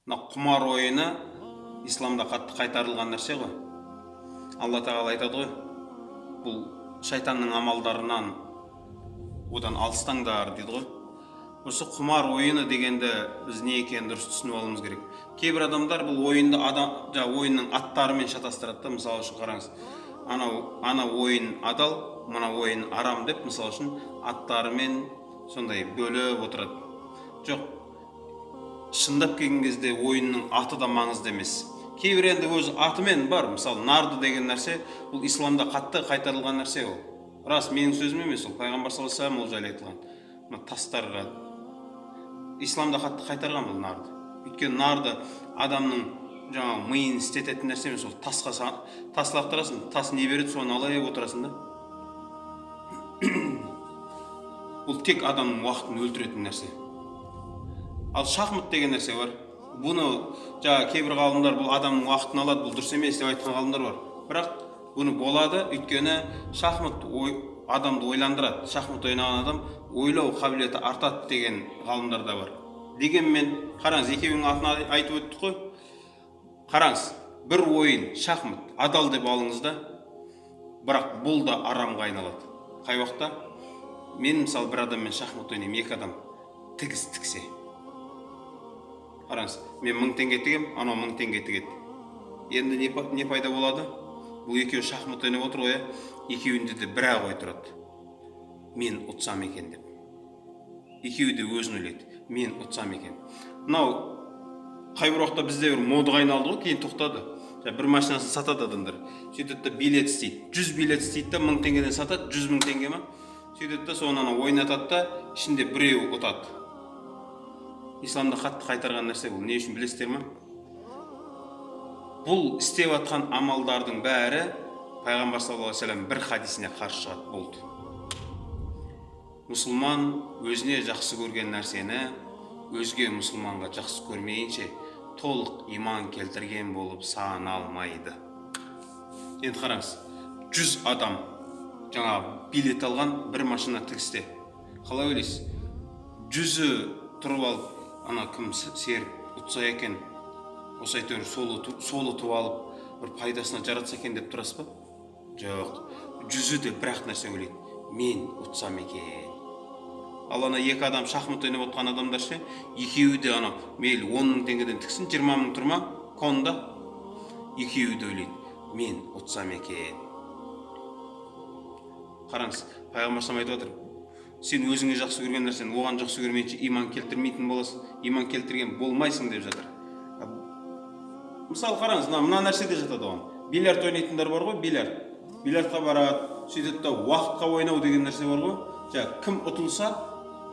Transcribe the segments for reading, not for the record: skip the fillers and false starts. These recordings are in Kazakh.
Мына құмар ойыны исламда қатты қайтарылған нәрсе ғой. Алла тағала айтады ғой, бұл шайтанның амалдарынан, одан алыстаңдар дейді ғой. Осы құмар ойыны дегенді біз не екенін дұрыс түсініп алуымыз керек. Кейбір адамдар бұл ойынды адам, жаңағы ойынның аттарымен шатастырады да. Мысалы үшін, қараңыз, анау ана ойын адал, мына ойын арам деп, мысалы үшін, аттарымен сондай бөліп отырады. Жоқ, шындап келген кезде ойынның аты да маңызды емес. Кейбір енді өз атымен бар. Мысалы, нарды деген нәрсе, бұл исламда қатты қайтарылған нәрсе. Ол рас, менің сөзім емес, ол пайғамбар саллаллаху алейхи ол жайлы айтылған. Мына тастарға исламда қатты қайтарған бұл нарды. Өйткені нарды адамның жаңағы миын істететін нәрсе емес. Ол тасқа тас лақтырасың, тас не береді, соны алып отырасың да. Бұл тек адамның уақытын өлтіретін нәрсе. Ал шахмат деген нәрсе бар. Бұны жаңағы кейбір ғалымдар бұл адамның уақытын алады, бұл дұрыс емес деп айтқан ғалымдар бар. Бірақ бұны болады, өйткені шахмат ой, адамды ойландырады. Шахмат ойнаған адам ойлау қабілеті артады деген ғалымдар да бар. Дегенмен, қараңыз, екеуінің атын айтып өттік қой. Қараңыз, бір ойын шахмат адал деп алыңыз да, бірақ бұл да арамға айналады. Қай уақытта? Мен, мысалы, бір адаммен шахмат ойнаймын, екі адам тігіс тіксе. Қараңыз, мен 1000 теңге тігемін, анау 1000 теңге тігеді. Енді не пайда болады? Бұл екеуі шахмат ойнап отыр ғой, иә? Екеуінде де бір ақ ой тұрады: мен ұтсам екен деп. Екеуі де өзін ойлайды, мен ұтсам екен. Мынау қай бір уақытта бізде бір модаға айналды ғой, кейін тоқтады. Жаңа бір машинасын сатады адамдар, сөйтеді да, билет істейді, 100 билет істейді да, 1000 теңгеден сатады, 100 000 теңге ма. Сөйтеді да, соны ана ойнатады да, ішінде біреуі ұтады. Исламда қатты қайтарған нәрсе бұл. Не үшін, білесіздер ма? Бұл істеп жатқан амалдардың бәрі пайғамбар саллаллаху алейхи вассалам бір хадисіне қарсы шығады, болды. Мұсылман өзіне жақсы көрген нәрсені өзге мұсылманға жақсы көрмейінше, толық иман келтірген болып саналмайды. Енді қараңыз, 100 адам жаңа билет алған бір машина тігісте. Қалай ойлайсыз, 100-і тұрып алып, ана кім, Серік ұтса екен осы, әйтеуір сол ұтып алып, бір пайдасына жаратса екен деп тұрасыз ба? Жоқ, 100-і де бір ақ нәрсе ойлайды: мен ұтсам екен. Ал ана екі адам шахмат ойнап отқан адамдар ше? Екеуі де анау мейлі 10 000 теңгеден тіксін, 20 000 тұр ма конда, екеуі де ойлайды: мен ұтсам екен. Қараңыз, пайғамбар салам айтып отыр: сен өзіңе жақсы көрген нәрсені оған жақсы көрмейінше, иман келтірмейтін боласың, иман келтірген болмайсың деп жатыр. Мысалы, қараңыз, мына нәрсе де жатады оған. Бильярд ойнайтындар бар ғой, бильярд. Бильярдқа барады, сөйтеді да, уақытқа ойнау деген нәрсе бар ғой, жаңағы кім ұтылса,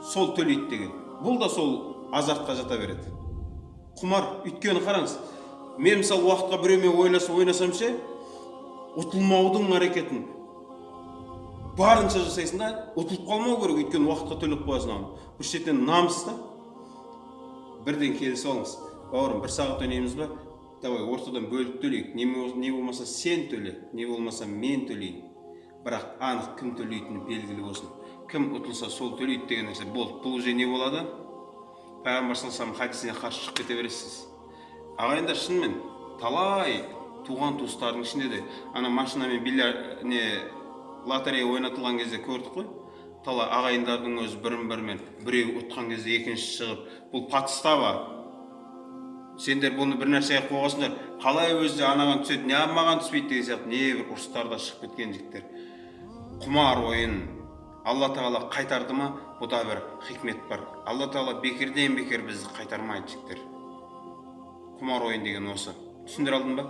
сол төлейді деген. Бұл да сол азартқа жата береді, құмар. Өйткені қараңыз, мен, мысалы, уақытқа біреумен ойнасам ше, ұтылмаудың әрекетін барынша жасайсың да, ұтылып қалмау керек, өйткені уақытқа төлеп қоясың. Оны бір шетінен намыс та. Бірден келісіп алыңыз: бауырым, бір сағат ойнаймыз ба, давай ортадан бөліп төлейік, не болмаса сен төле, не болмаса мен төлейін, бірақ анық кім төлейтіні белгілі болсын. Кім ұтылса, сол төлейді деген нәрсе болды. Бұл уже не болады? Пайғамбар саллаллаху алейхи хадисіне қарсы шығып кете бересіз. Ағайындар, шынымен талай туған туыстардың ішінде де ана машинамен бильярд не лотерея ойнатылған кезде көрдік қой, талай ағайындардың өзі бірін бірімен, біреу ұтқан кезде екіншісі шығып: бұл подстава, сендер бұны бір нәрсеге қойғансыңдар, қалай өзі анаған түседі, не маған түспейді деген сияқты небір ұрыстар да шығып кеткен, жігіттер. Құмар ойын Алла тағала қайтарды ма, бұда бір хикмет бар. Алла тағала бекерден бекер бізді қайтармайды, жігіттер. Құмар ойын деген осы. Түсіндіре алдым ба?